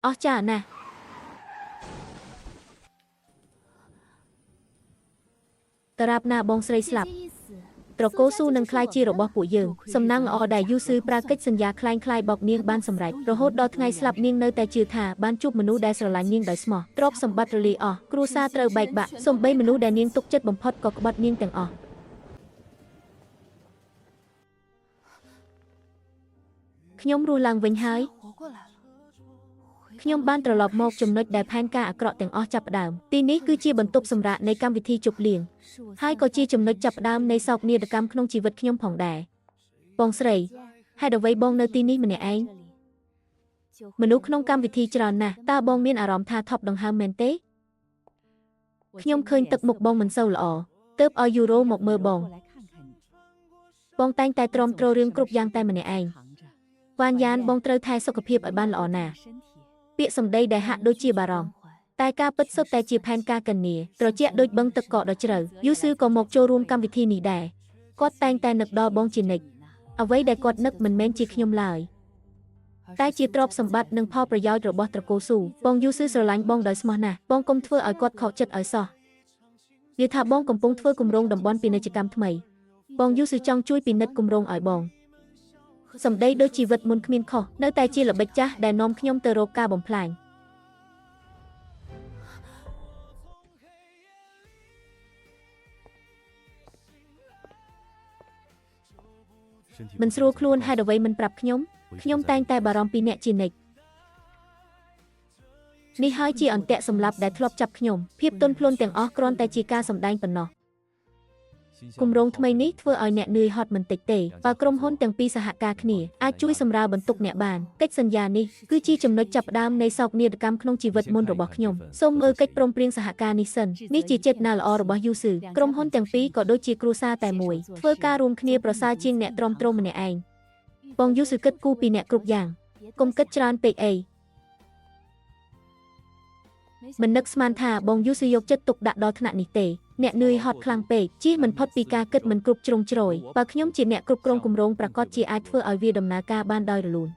អស្ចារ្យណាស់ ដរាបណាបងស្រីស្លាប់ ត្រកូលស៊ូនឹងក្លាយជារបស់ពួកយើងសំណាងល្អដែលយូស៊ឺប្រើកិច្ចសន្យាក្លែងក្លាយបោកនាងបានសម្រេចរហូតដល់ថ្ងៃស្លាប់នាងនៅតែជឿថាបានជួបមនុស្សដែលស្រឡាញ់នាងដោយស្មោះទ្រព្យសម្បត្តិរលាយអស់គ្រួសារត្រូវបែកបាក់សូម្បីមនុស្សដែលនាងទុកចិត្តបំផុតក៏ក្បត់នាងទាំងអស់ខ្ញុំរស់ឡើងវិញហើយខ្ញុំបានត្រឡប់មកចំណុចដែលផែនការអាក្រក់ទាំងអស់ចាប់ផ្ដើមទីនេះគឺជាបន្ទប់សម្រាកនៃកម្មវិធីជប់លៀងហើយក៏ជាចំណុចចាប់ផ្ដើមនៃសោកនាដកម្មក្នុងជីវិតខ្ញុំផងដែរបងស្រីហេតុអ្វីបងនៅទីនេះម្នាក់ឯងមនុស្សក្នុងកម្មវិធីច្រើនណាស់តើបងមានអារម្មណ៍ថាថប់ដង្ហើមមែនទេខ្ញុំឃើញទឹកមុខបងមិនសូវល្អទើបឲ្យយូរ៉ូមកមើលបងបងតែងតែទ្រាំទ្ររឿងគ្រប់យ៉ាងតែម្នាក់ឯងវ៉ានយ៉ានបងត្រូវថែសុខភាពឲ្យបានល្អណាស់ពាក្យសម្ដីដែលហាក់ដូចជាបារម្ភតែការពិតសុទ្ធតែជាផែនការកិននាត្រជាក់ដូចបឹងទឹកកកដ៏ជ្រៅយូស៊ឺក៏មកចូលរួមកម្មវិធីនេះដែរគាត់តែងតែនឹកដល់បងជានិច្ចអ្វីដែលគាត់នឹកមិនមែនជាខ្ញុំឡើយតែជាទ្រព្យសម្បត្តិនិងផលប្រយោជន៍របស់ត្រកូលស៊ូបងយូស៊ឺស្រឡាញ់បងដោយស្មោះណាស់បងកុំធ្វើឲ្យគាត់ខកចិត្តឲ្យសោះនិយាយថាបងកំពុងធ្វើគម្រោងតំបន់ពាណិជ្ជកម្មថ្មីបងយូស៊ឺចង់ជួយពិនិត្យគម្រោងឲ្យបងសម្ដីដូចជីវិតមុនគ្មានខុសនៅតែជាល្បិចចាស់ដែលនាំខ្ញុំទៅរកការបំផ្លាញមិនស្រួលខ្លួនហេតុអ្វីមិនប្រាប់ខ្ញុំខ្ញុំតែងតែបារម្ភពីអ្នកជានិច្ចនេះហើយជាអន្ទាក់សម្លាប់ដែលធ្លាប់ចាប់ខ្ញុំភាពទន់ភ្លន់ទាំងអស់គ្រាន់តែជាការសម្ដែងប៉ុណ្ណោះគម្រោងថ្មីនេះធ្វើឲ្យអ្នកនឿយហត់មិនតិចទេបើក្រុមហ៊ុនទាំងពីរសហការគ្នាអាចជួយសម្រាលបន្ទុកអ្នកបានកិច្ចសន្យានេះគឺជាចំណុចចាប់ផ្ដើមនៃសោកនាដកម្មក្នុងជីវិតមុនរបស់ខ្ញុំសូមមើលកិច្ចព្រមព្រៀងសហការនេះសិននេះជាចេតនាល្អរបស់យូស៊ឺក្រុមហ៊ុនទាំងពីរក៏ដូចជាគ្រួសារតែមួយធ្វើការរួមគ្នាប្រសើរជាងអ្នកទ្រាំទ្រម្នាក់ឯងបងយូស៊ឺគិតគូរពីអ្នកគ្រប់យ៉ាងកុំគិតច្រើនពេកអីមិននឹកស្មានថាបងយូស៊ឺយកចិត្តទុកដាក់ដល់ថ្នាក់នេះទេអ្នកនឿយហត់ខ្លាំងពេកជៀសមិនផុតពីការគិតមិនគ្រប់ជ្រុងជ្រោយបើខ្ញុំជាអ្នកគ្រប់គ្រងគម្រោងប្រាកដជាអាចធ្វើឲ្យវាដំណើរការបានដោយរលូន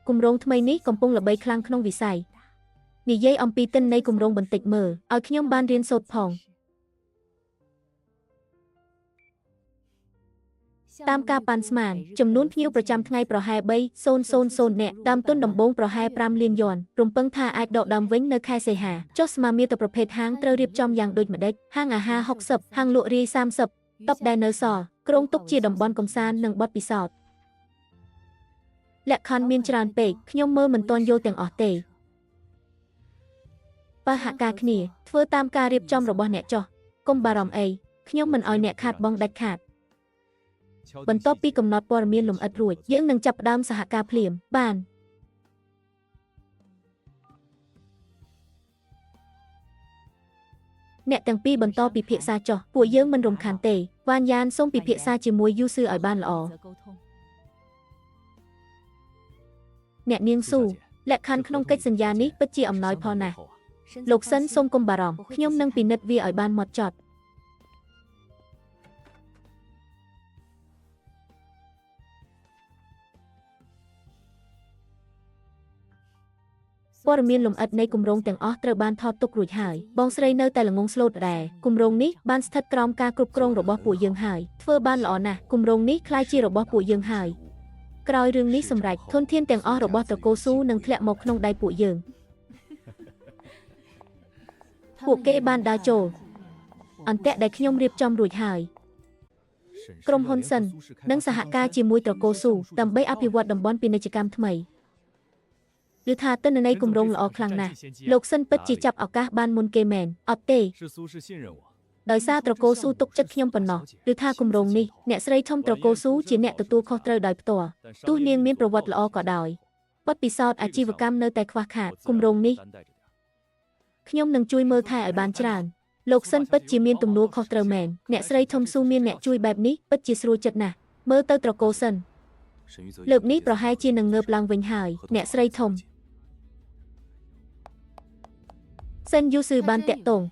គម្រោងថ្មីនេះកំពុងល្បីខ្លាំងក្នុងវិស័យនិយាយអំពីទិន្នន័យគម្រោងបន្តិចមើលឲ្យខ្ញុំបានរៀនសូត្រផងតាមការប៉ាន់ស្មានចំនួនភ្ញៀវប្រចាំថ្ងៃប្រហែល3000នាក់ដើមទុនដំបូងប្រហែល5លានយ័នរំពឹងថាអាចដកដើមវិញនៅខែសីហាចុះស្មារតីប្រភេទហាងត្រូវរៀបចំយ៉ាងដូចម្ដេចហាងអាហារ60ហាងលក់រាយ30តបដែលនៅសល់ក្រុងទុកជាតំបន់កំសាន្តនិងបទពិសោធន៍លក្ខខណ្ឌមានច្រើនពេកខ្ញុំមើលមិនទាន់យល់ទាំងអស់ទេបើសហការគ្នាធ្វើតាមការរៀបចំរបស់អ្នកចុះកុំបារម្ភអីខ្ញុំមិនឲ្យអ្នកខាតបង់ដាច់ខាតបន្ទាប់ពីកំណត់ព័ត៌មានលម្អិតរួចយើងនឹងចាប់ផ្ដើមសហការភ្លាមបានអ្នកទាំងពីរបន្តពិភាក្សាចុះពួកយើងមិនរំខានទេវ៉ានយ៉ានសូមពិភាក្សាជាមួយយូស៊ឺឲ្យបានល្អអ្នកនាងស៊ូលក្ខខណ្ឌក្នុងកិច្ចសន្យានេះពិតជាអំណោយផលណាស់លោកសិនសូមកុំបារម្ភខ្ញុំនឹងពិនិត្យវាឲ្យបានហ្មត់ចត់ព័ត៌មានលម្អិតនៃគម្រោងទាំងអស់ត្រូវបានថតទុករួចហើយបងស្រីនៅតែល្ងងស្លូតដែរគម្រោងនេះបានស្ថិតក្រោមការគ្រប់គ្រងរបស់ពួកយើងហើយធ្វើបានល្អណាស់គម្រោងនេះក្លាយជារបស់ពួកយើងហើយក្រោយរឿងនេះសម្រេចធនធានទាំងអស់របស់ត្រកូលស៊ូនឹងធ្លាក់មកក្នុងដៃពួកយើងពួកគេបានដើរចូលអន្ទាក់ដែលខ្ញុំរៀបចំរួចហើយក្រុមហ៊ុនសិននឹងសហការជាមួយត្រកូលស៊ូដើម្បីអភិវឌ្ឍតំបន់ពាណិជ្ជកម្មថ្មីឬថាទិន្នន័យគម្រោងល្អខ្លាំងណាស់លោកសិនពិតជាចាប់ឱកាសបានមុនគេមែនអត់ទេដោយសារត្រកូលស៊ូទុកចិត្តខ្ញុំប៉ុណ្ណោះឬថាគម្រោងនេះអ្នកស្រីធំត្រកូលស៊ូជាអ្នកទទួលខុសត្រូវដោយផ្ទាល់ទោះនាងមានប្រវត្តិល្អក៏ដោយបទពិសោធន៍អាជីវកម្មនៅតែខ្វះខាតគម្រោងនេះខ្ញុំនឹងជួយមើលថែឲ្យបានច្រើនលោកសិនពិតជាមានទំនួលខុសត្រូវមែនអ្នកស្រីធំស៊ូមានអ្នកជួយបែបនេះពិតជាស្រួលចិត្តណាស់មើលទៅត្រកូលសិនលើកនេះប្រហែលជានឹងងើបឡើងវិញហើយអ្នកស្រីធំសិនយូស៊ឺបានតាក់ទង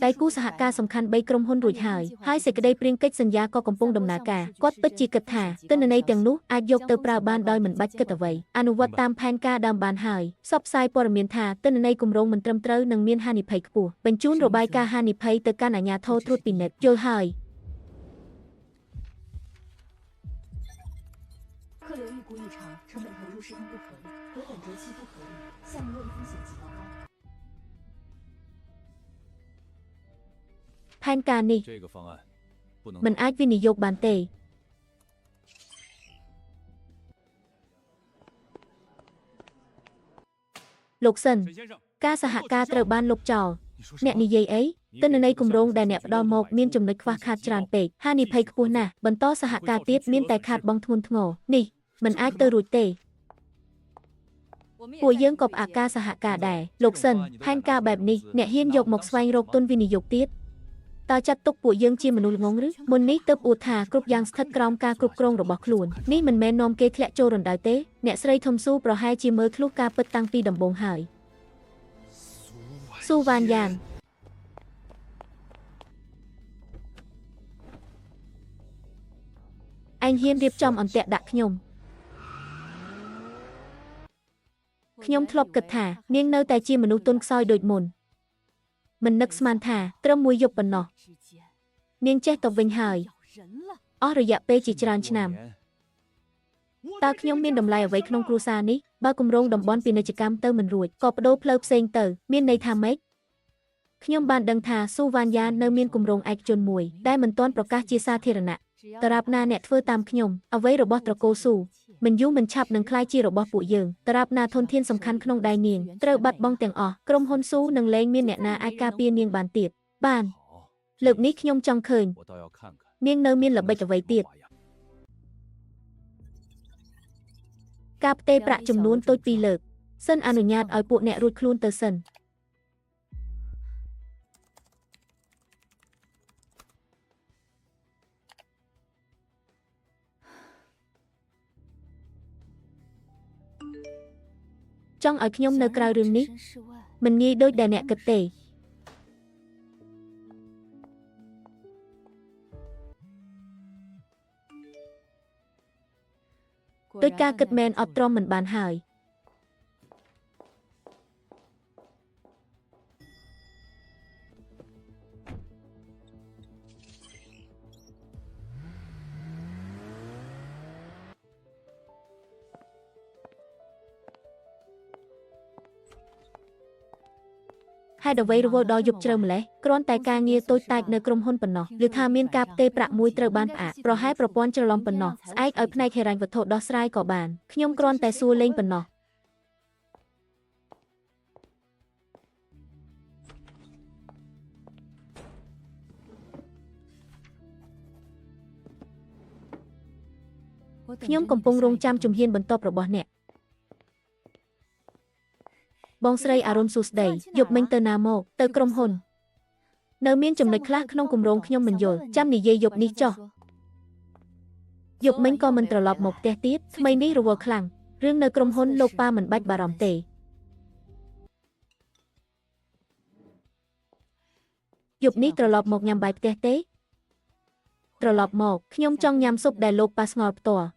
ដៃគូសហការសំខាន់3ក្រុមហ៊ុនរួចហើយហើយសេចក្តីព្រាងកិច្ចសន្យាក៏កំពុងដំណើរការគាត់ពិតជាគិតថាទិន្នន័យទាំងនោះអាចយកទៅប្រើបានដោយមិនបាច់គិតអ្វីអនុវត្តតាមផែនការដើមបានហើយផ្សព្វផ្សាយព័ត៌មានថាទិន្នន័យគម្រោងមិនត្រឹមត្រូវនិងមានហានិភ័យខ្ពស់បញ្ជូនរបាយការណ៍ហានិភ័យទៅកាន់អាជ្ញាធរត្រួតពិនិត្យយល់ហើយ 客流预估异常，成本投入十分不合理，回本周期不合理，项目落地风险极高。 ផែនការនេះ 这个方案不能 មិនអាចវិនិយោគបានទេ លោកសិន 沈先生， ការសហការត្រូវបានលុបចោល 你说 អ្នកនិយាយអីទិន្នន័យគម្រោងដែលអ្នកផ្ដល់មកមានចំណុចខ្វះខាតច្រើនពេកហានិភ័យខ្ពស់ណាស់បន្តសហការទៀតមានតែខាតបង់ធ្ងន់ធ្ងរនេះមិនអាចទៅរួចទេ ពួកយើងក៏ផ្អាកការសហការដែរលោកសិនផែនការបែបនេះអ្នកហ៊ានយកមកស្វែងរកទុនវិនិយោគទៀតតើចាត់ទុកពួកយើងជាមនុស្សល្ងងឬមុននេះទើបអួតថាគ្រប់យ៉ាងស្ថិតក្រោមការគ្រប់គ្រងរបស់ខ្លួននេះមិនមែននាំគេធ្លាក់ចូលរណ្ដៅទេអ្នកស្រីធំស៊ូប្រហែលជាមើលធ្លុះការពិតតាំងពីដំបូងហើយស៊ូវ៉ានយ៉ាន ឯងហ៊ានរៀបចំអន្ទាក់ដាក់ខ្ញុំខ្ញុំធ្លាប់គិតថានាងនៅតែជាមនុស្សទន់ខ្សោយដូចមុនមិននឹកស្មានថាត្រឹមមួយយប់ប៉ុណ្ណោះនាងចេះទៅវិញហើយអស់រយៈពេលជាច្រើនឆ្នាំតើខ្ញុំមានតម្លៃអ្វីក្នុងគ្រួសារនេះបើគម្រោងតំបន់ពាណិជ្ជកម្មទៅមិនរួចក៏ប្ដូរផ្លូវផ្សេងទៅមានន័យថាម៉េចខ្ញុំបានដឹងថាស៊ូវ៉ានយ៉ាននៅមានគម្រោងឯកជនមួយដែលមិនទាន់ប្រកាសជាសាធារណៈដរាបណាអ្នកធ្វើតាមខ្ញុំអ្វីរបស់ត្រកូលស៊ូមិនយូរមិនឆាប់នឹងក្លាយជារបស់ពួកយើងដរាបណាធនធានសំខាន់ក្នុងដៃនាងត្រូវបាត់បង់ទាំងអស់ក្រុមហ៊ុនស៊ូនឹងលែងមានអ្នកណាអាចការពារនាងបានទៀតបាន 好， លើកនេះខ្ញុំចង់ឃើញ 我倒要看看 នាងនៅមានល្បិចអ្វីទៀត 花样。 ការផ្ទេរប្រាក់ចំនួនតូចពីរលើកសិនអនុញ្ញាតឲ្យពួកអ្នករួចខ្លួនទៅសិនចង់ឲ្យខ្ញុំនៅក្រៅរឿងនេះមិនងាយដូចដែលអ្នកគិតទេ ដោយការគិតមែនអត់ទ្រាំមិនបានហើយហេតុអ្វីរវល់ដល់យប់ជ្រៅម្ល៉េះគ្រាន់តែការងារតូចតាចនៅក្រុមហ៊ុនប៉ុណ្ណោះឬថាមានការផ្ទេរប្រាក់មួយត្រូវបានផ្អាកប្រហែលប្រព័ន្ធច្រឡំប៉ុណ្ណោះស្អែកឲ្យផ្នែកហិរញ្ញវត្ថុដោះស្រាយក៏បានខ្ញុំគ្រាន់តែសួរលេងប៉ុណ្ណោះខ្ញុំកំពុងរងចាំជំហានបន្ទាប់របស់អ្នកបងស្រីអារុនសួស្តីយប់មិញទៅណាមកទៅក្រុមហ៊ុននៅមានចំណុចខ្លះក្នុងគម្រោងខ្ញុំមិនយល់ចាំនិយាយយប់នេះចុះយប់មិញក៏មិនត្រឡប់មកផ្ទះទៀតថ្មីនេះរវល់ខ្លាំងរឿងនៅក្រុមហ៊ុនលោកប៉ាមិនបាច់បារម្ភទេយប់នេះត្រឡប់មកញ៉ាំបាយផ្ទះទេត្រឡប់មកខ្ញុំចង់ញ៉ាំស៊ុបដែលលោកប៉ាស្ងោរផ្ទាល់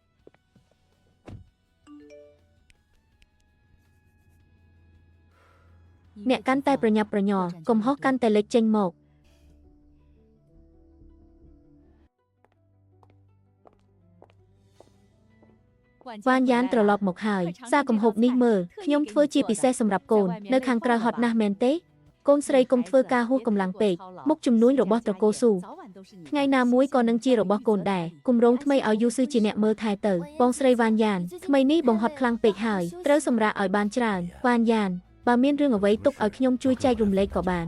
អ្នកកាន់តែប្រញាប់ប្រញាល់កំហុសកាន់តែលេចចេញមកវ៉ានយ៉ានត្រឡប់មកហើយសារកំហូបនេះមើលខ្ញុំធ្វើជាពិសេសសម្រាប់កូននៅខាងក្រៅហត់ណាស់មែនទេកូនស្រីកុំធ្វើការហួសកម្លាំងពេកមុខជំនួញរបស់ត្រកូលស៊ូថ្ងៃណាមួយក៏នឹងជារបស់កូនដែរគម្រោងថ្មីឲ្យយូស៊ឺជាអ្នកមើលថែទៅបងស្រីវ៉ានយ៉ានថ្មីនេះបង្ហត់ខ្លាំងពេកហើយត្រូវសម្រាកឲ្យបានច្រើនវ៉ានយ៉ានបើមានរឿងអ្វីទុកឲ្យខ្ញុំជួយចែករំលែកក៏បាន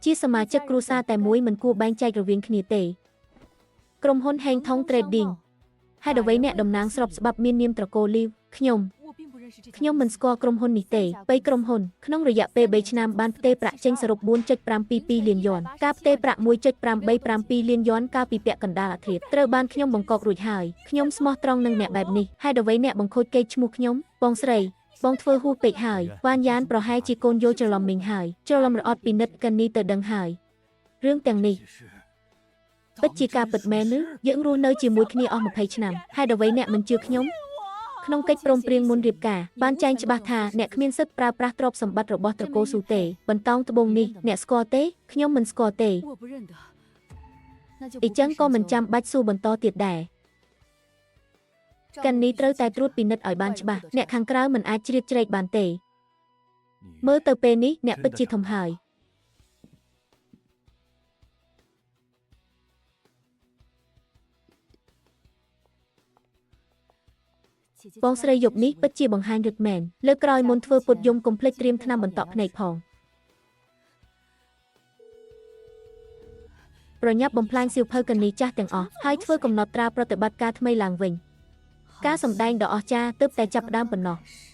ជាសមាជិកគ្រួសារតែមួយមិនគួរបែងចែករវាងគ្នាទេក្រុមហ៊ុនហេងថង Trading ហេតុអ្វីអ្នកតំណាងស្របច្បាប់មាននាមត្រកូលលីវខ្ញុំមិនស្គាល់ក្រុមហ៊ុននេះទេបីក្រុមហ៊ុនក្នុងរយៈពេល3ឆ្នាំបានផ្ទេរប្រាក់ចេញសរុប 4.522 លានយួនការផ្ទេរប្រាក់ 1.8372 លានយួនកាលពីពាក់កណ្ដាលអាធ្រាត្រត្រូវបានខ្ញុំបង្កករួចហើយខ្ញុំស្មោះត្រង់នឹងអ្នកបែបនេះហេតុអ្វីអ្នកបង្ខូចកេរ្តិ៍ឈ្មោះខ្ញុំបងស្រី បងធ្វើហួសពេកហើយវ៉ានយ៉ានប្រហែលជាកូនយល់ច្រឡំមីងហើយច្រឡំរអត់ពិនិត្យកនីទៅដឹងហើយរឿងទាំងនេះពិតជាការពិតមែនឬយើងរស់នៅជាមួយគ្នាអស់20ឆ្នាំហេតុអ្វីអ្នកមិនជឿខ្ញុំក្នុងកិច្ចព្រមព្រៀងមុនរៀបការបានចែងច្បាស់ថាអ្នកគ្មានសិទ្ធិប្រើប្រាស់ទ្រព្យសម្បត្តិរបស់ត្រកូលស៊ូទេបន្តោងត្បូងនេះអ្នកស្គាល់ទេខ្ញុំមិនស្គាល់ទេអ៊ីចឹងក៏មិនចាំបាច់សួរបន្តទៀតដែរកនីត្រូវតែត្រួតពិនិត្យឲ្យបានច្បាស់អ្នកខាងក្រៅមិនអាចជ្រៀតជ្រែកបានទេមើលទៅពេលនេះអ្នកពិតជាធំហើយបងស្រីយប់នេះពិតជាបង្ហាញរឹតមែនលើកក្រោយមុនធ្វើពុតយំកុំភ្លេចត្រៀមថ្នាំបន្តក់ភ្នែកផងប្រញាប់បំផ្លាញសៀវភៅកនីចាស់ទាំងអស់ហើយធ្វើកំណត់ត្រាប្រតិបត្តិការថ្មីឡើងវិញការសម្ដែងដ៏អស្ចារ្យទើបតែចាប់ផ្ដើមប៉ុណ្ណោះ។